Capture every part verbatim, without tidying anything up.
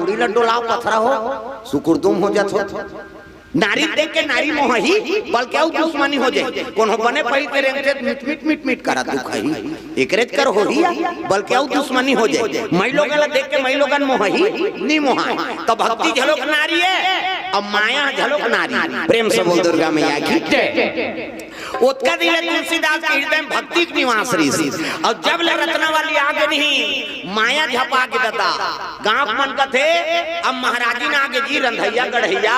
इला डोलाव पथरा हो, सुकुरदुम हो जात हो। नारी देख के नारी मोहही, बल्कि अउ दुश्मनी हो जाए। कोनो बने पही ते रेंगथे मिट मिट मिट मिट करा दुखही। एकरेच कर होही या, बल्कि अउ दुश्मनी हो जाए। मई लोगन ला देख के मई लोगन मोहही, नी मोहाय। त भक्ति झलोक नारी हे, अब माया झलोक नारी। प्रेम से बोल दुर्गा मैया की जय। ओतका दिन ले तुलसीदास के हृदय में भक्ति के निवास रहिस। अउ जब ले रत्नावली आगे नहीं, माया झपा के ददा। गांव मन कथे, अब महाराजिन आगे जी रंधैया गढ़ैया।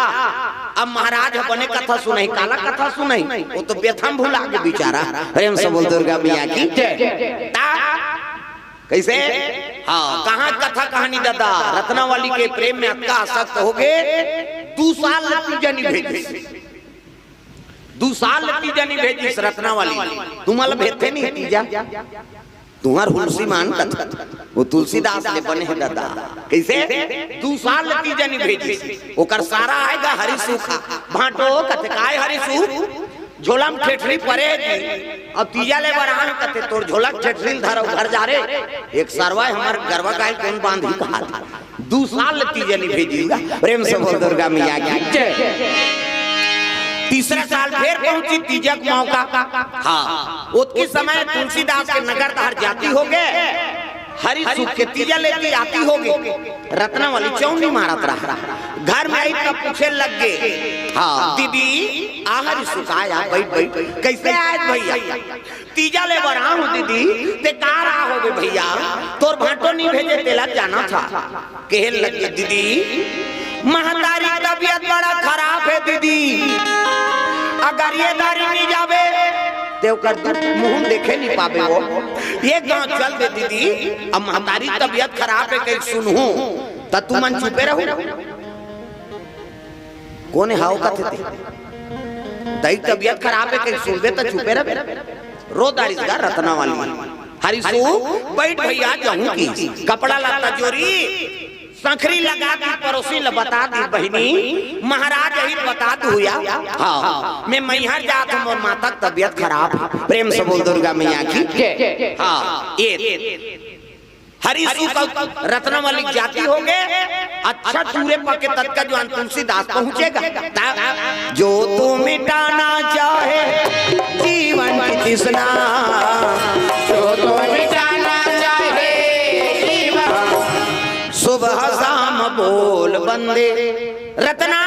अब महाराज ह बने कथा सुनही, काला कथा सुनही, वो तो व्यथा म भुला गे बिचारा। प्रेम से बोल दुर्गा मैया की जय। ता, कैसे? हाँ, कहाँ कथा कहानी ददा, रत्नावली के प्रेम में अतका आसक्त हो गे, दू साल ले तीजा नी भेजिस। दू साल ले तीजा नी भेजिस रत्नावली। तुमन ला भेजथे नहीं तीजा? तुंहर हुलसी मान कथा, वो तुलसीदास ले बने हे ददा। कैसे? दू साल ले तीजा नी भेजिस। ओकर सारा आय गा हरी सूखा। भांटो कथे, "काय हरी सूख? झोला म ठेठरी परे हे जी। अब तीजा ले बर आन," कथे, "तोर झोला के ठेठरी ल धर अउ घर जा रे।" एक सरवा हे हमर गरवा गाय ल कोन बांधही कहा था। दू साल ले तीजा नी भेजिस गा। प्रेम से बोल दुर्गा मैया की जय। तीसरा साल फेर पहुंचिस तीजा के मौका। हाँ, ओतकी समय तुलसीदास के नगर डहर जाती हो गे, हरी सूख के तीजा लेके आती हो गे। रत्नावली चौंडी मारत रहा। घर में आई तब पूछे लग गे, "हाँ दीदी, आ हरी सूख, आ, आ, बैठ, बैठ, कैसे आए भैया?" "तीजा ले बर आहूं दीदी।" "ते का रहा होबे भैया, तोर भांटो नी भेजे तेला जाना था।" कहे लगे, "दीदी, महतारी तबियत बड़ा खराब हे दीदी, अगर ये दारी नी जाबे ते ओकर दू मुंह देखे नी पाबे वो। ये गांव चल दे दीदी, अब महतारी तबियत खराब हे कहीं सुनहूं त तुमन चुपे रहू।" कोने हाव कथे ते? दई तबियत खराब हे, कहीं सुनबे त चुपे रहबे। रो डारिस गा रत्नावली। हरी सूख, "बैठ भैया, जाहूं कहिस।" कपड़ा लत्ता जोरी, संखरी लगा दी, परोसी ल बता दी, "बहिनी, महाराज अही बता दू या।" "हाँ, मैं मैहर जात हूं, मोर माता के तबियत खराब हे।" प्रेम से बोल दुर्गा मैया की जय। हाँ, ये हरी सूख अउ रत्नावली के जाती हो गे, अच्छा दूरे पाके ततका जुवार तुलसीदास पहुंचे गा। ता, "जो तू मिटाना चाहे जीवन की तृष्णा, जो तू मिटाना चाहे जीवन, सुबह शाम बोल बंदे।" रत्ना,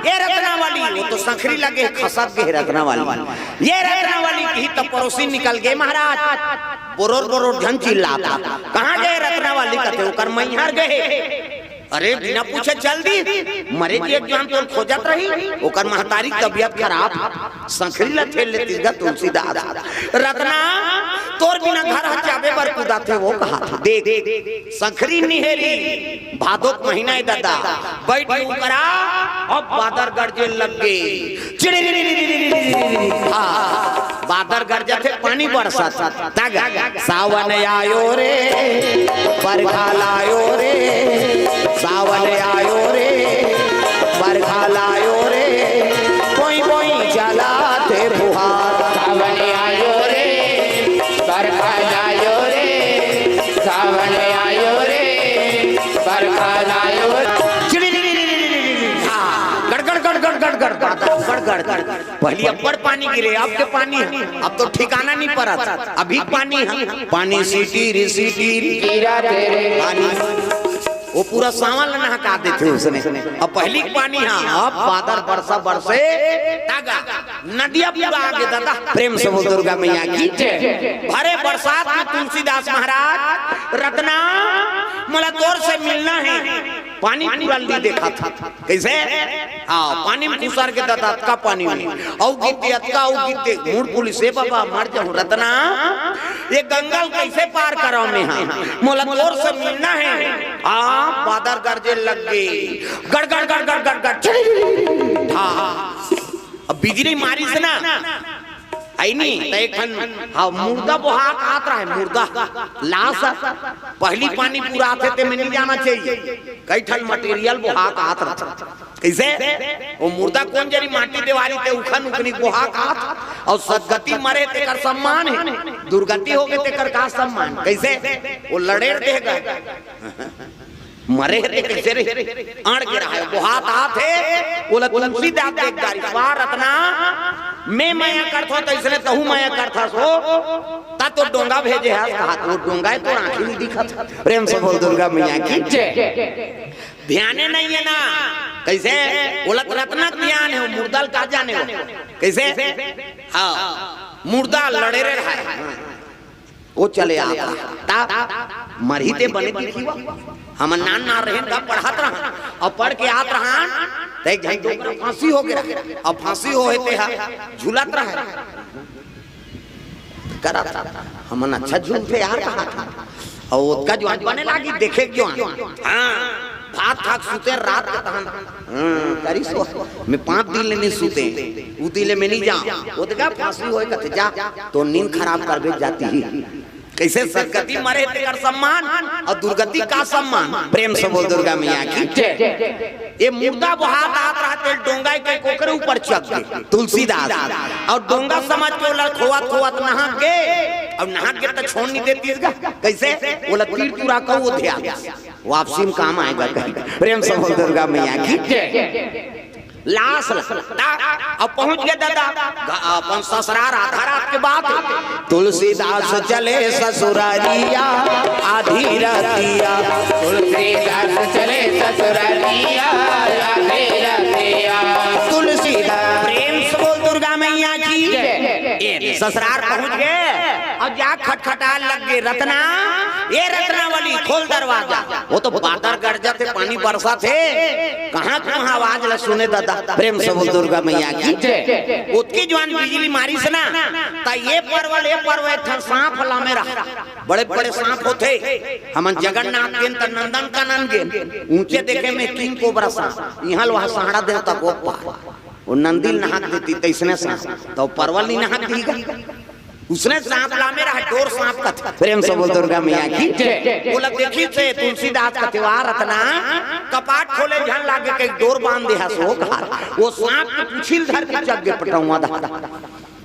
ये रत्नावली, वो तो संखरी लगे खसत गे रत्नावली। ये रत्नावली कही त परोसी निकल गे महाराज। बोरोर बोरोर झन चिल्लात हे। "कहाँ गे रत्नावली?" कथे, "ओकर मैहर गे।" "अरे बिना पूछे चल दी, मरे जी एक जुवार तोर खोजत रही, ओकर महतारी तबियत खराब।" संखरी ला ठेल लेतिस गा तुलसीदास। "रत्ना, तोर बिना घर ह जाबे बर कुदाथे वो कहा था।" देख, संखरी निहेरी, भादो के महीना हे ददा, बैठ के उकरा, अब बादर गरजे लग गे। चिड़िरी, हाँ, बादर गरजथे, पानी बरसत। तग, "सावन आयो रे, बरखा लायो रे, सावन आयो रे, बरखा लायो रे, बोई बोई चलाथे फुहार।" सावन आयो रे, बरखा लायो रे, सावन आयो रे, बरखा लायो रे। चिड़िरी, हाँ, गड़ गड़ गड़ गड़ गड़ गड़, गड़ गड़ गड़। पहली अब्बड़ पानी गिरे, अब के पानी हे, अब तो ठिकाना नहीं परत, अभी पानी हे, पानी सीटी री सीटी री। गिरा तेरे पानी, वो पूरा सावन ला नहका देथे उसने। अब पहली के पानी हे, अब बादर बरसा बरसे, तागा, नदिया पूरा आगे दादा। प्रेम से बोल दुर्गा मैया की जय। भरे बरसात में तुलसीदास महाराज, "रत्ना, मोला तोर से मिलना हे।" पानी पूरा ली देखा था। कैसे? हाँ, पानी में घुसर के ददा, अतका पानी में। अउ गिद्दे, अतका अउ गिद्दे, मुड़ पुलिस, "ए बाबा, मर जाहूं रत्ना, ये गंगा ल कैसे पार कराओ मैं, हाँ? मोला तोर से मिलना हे।" हाँ, बादर गरजे लग गे। गड़, गड़, गड़, गड़, गड़, गड़। हाँ, अब बिजली मारिस ना, आई नी, त एक ठन, हाँ, मुर्दा बोहा के आत रहे, मुर्दा, लाश। पहली पानी पूरा आथे, ते में नहीं जाना चाहिए। कई ठन material बोहा के आत रहे। कैसे? वो मुर्दा कोन जरी माटी देवारी ते उखन उखनी बोहा के आत, अउ सदगति मरे तेकर सम्मान हे, दुर्गति हो गे तेकर का सम्मान? कैसे? वो लड़ेर देह गा। मरे हे ते कइसे रे? अड़ के रहा हे, बोहात आत हे, ओला तुलसीदास देख डारिस, "वाह रतना, मैं मया करथों तइसने तहूँ मया करथस हो, त तो डोंगा भेजे हस," कहा, "वो डोंगा हे, तोर आँखी नइ दिखत।" प्रेम से बोल दुर्गा मैया की जय। ध्याने नइ हे ना, कइसे? ओला रतना के ध्यान हे, मुर्दा ल का जाने हो? कइसे? हाँ, मुर्दा लड़े रे रहा हे। वो चले आता। ता मरही ते बने दिखी हुआ। हमन नान नान रहेन, तब पढ़त रहन। अउ पढ़ के आत रहन, त एक झन डोकरा फांसी हो गे। अउ फांसी होहे ते ह झूलत रहे। करत। हमन अच्छा झूलथे यार, कहा था। अउ ओतका जुवान बने लागी, देखे के जुवान। हाँ, भात खा के सुते रात के तहन। हाँ, करिस वो। मैं पाँच दिन ले नइ सुते। उ दिन ले मैं नइ जाँव। ओतका फांसी होय कथे, "जा, तोर नींद खराब करबे जातिही।" कइसे सदगति मरे तेकर सम्मान अउ दुर्गति का सम्मान? प्रेम से बोल दुर्गा मैया की जय। ये मुर्दा बोहात आत रहा ते डोंगा के कोकरे ऊपर चघ गे तुलसीदास, अउ डोंगा समझ के ओला खोवत खोवत नहक गे, अउ नहक गे त छोड़ नइ देतिस गा। कइसे? ओला तीर तुरा के वो ध्यान वापसी में काम आय गा कहीं। प्रेम से बोल दुर्गा मैया की जय। लास ला। ता, अब पहुंच गे दादा, ग-, अपन ससुरार आधा रात के बात। तुलसीदास चले ससुरारिया आधी रतिया। तुलसीदास चले ससुरारिया आधी रतिया। तुलसीदास, प्रेम से बोल दुर्गा मैया की जय। ए, ससुरार पहुंच गे अउ जा खटखटाय लग गे, "रतना, ए रतना वाली, खोल दरवाजा।" वो तो बादर गरजथे, पानी बरसथे, कहाँ के कहाँ आवाज ला सुने दादा। प्रेम से बोल दुर्गा मैया की जय। ओतकी जुवान बिजली मारिस ना, त ये परवल, ये परवल, एक ठन सांप लामे रहा। बड़े बड़े सांप होथे। हमन जगन्नाथ गेन त नंदन कानन गेन, ऊंचे देखे में किंग कोबरा सांप, इहाँ ल वहाँ सहाड़ा देवता गोपाल। वो नंदी ल नहाक देती तइसने सांप, त परवल नइ नहाक दिही गा। उसने सांप लामे रहा, डोर सांप कथे। प्रेम से बोल दुर्गा मैया की जय। ओला देखिस हे तुलसीदास कथे, "वाह रतना, कपाट खोले झन लागे के डोर बांध दे हस हो," कहा। वो सांप के पूछी ल धर के चघ गे पटउवा दादा।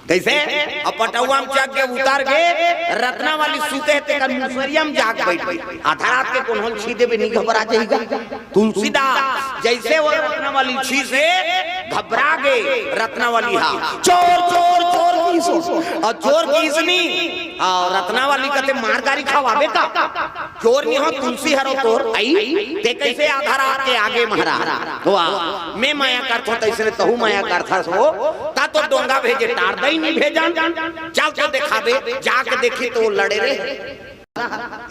कइसे? अब पटउवा में चघ गे, उतर गे, रतना वाली सुते हे तेकर मुसरिया में जाके बइठ गे। आधा रात के कोनो ल छींक देबे, नइ घबरा जाही गा। तुलसीदास जइसे वो रत्नावली छीसे, घबरा गे रत्नावली हा, "चोर, चोर, चोर" किहिस। अउ चोर किहिस नहीं, अउ रत्नावली कथे, "मार गारी खवाबे का? चोर नहीं हो, तुलसी हरो तोर, अई, ते कइसे आधा रात के आगे महाराज? वाह, मैं मया करथों, तइसने तहूँ मया करथस हो, त तो डोंगा भेजे, टार दई नहीं भेजन, चल तो देखाबे।" जाके देखी तो लड़े रे।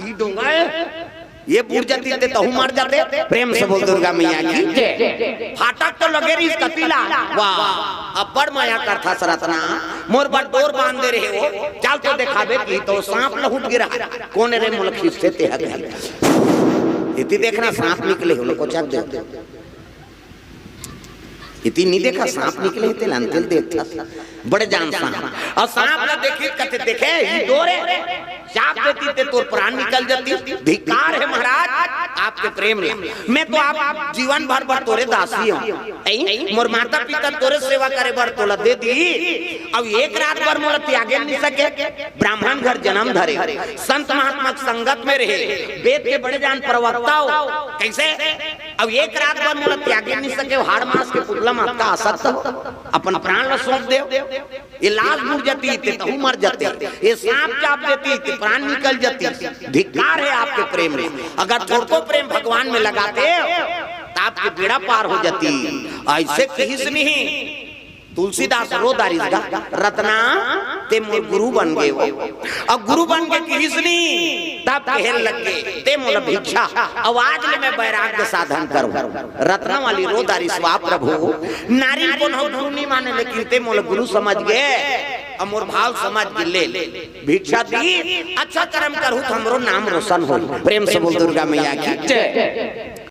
ई डोंगा हे, ये बुड़ जाती ते तहूँ मर जाते। प्रेम से बोल दुर्गा मैया की जय। फाटक तो लगे रहिस कती ला। वाह, अब्बड़ मया करथस रतना, मोर बर डोर बांध दे रहे हो, चल तो देखाबे कि तो सांप लहुट गिरा। कोन रे मोला खींचथे ते हा कही। एती देखना सांप निकले हो, कोचक दे। एती नइ देखा, सांप निकले हे, तेला अंते ल देखथस। बड़े जान सांप। अउ सांप ला देखिस कथे, "देखे, ई डोर हे, चाप देती ते तोर प्राण निकल जाती।" धिक्कार हे महाराज, आपके प्रेम ला। मैं तो आप जीवन भर बर तोरे दासी हूँ। ऐ, मोर माता पिता तोरे सेवा करे बर तोला दे दी। अउ एक रात बर मोला त्यागे नइ सके। ब्राह्मण घर जन्म धरे, संत महात्मा के संगत में रहे, वेद के बड़े जान प्रवक्ता हो। कइसे? अउ एक रात बर मोला त्यागे नइ सके, हाड़ मांस के पुतला म अतका आसक्त हो। अपन प्राण ला सौंप देव। ये लाश बुड़ जाती ते तहूँ मर जाते, ये सांप चाप देती ते प्राण निकल जाती। धिक्कार हे आपके प्रेम में। अगर थोड़को प्रेम भगवान में लगाते त आपके बेड़ा पार हो जाती। अइसे किहिस नहीं। तुलसीदास रो डारिस गा, "रतना, ते मोर गुरु बन गे हो।" अउ गुरु बन गे किहिस नहीं, तब कहे लग गे, "ते मोला भिक्षा।" अउ आज ले मैं बैराग्य साधन करूँ। रत्नावली रो डारिस, "वाह प्रभु, नारी ल कोनो गुरु नइ माने, लेकिन ते मोला गुरु समझ गे, अउ मोर भाव समझ गे, ले, ले, भिक्षा दी, अच्छा कर्म करहूँ त हमरो नाम रोशन होही।" प्रेम से बोल दुर्गा मैया की जय।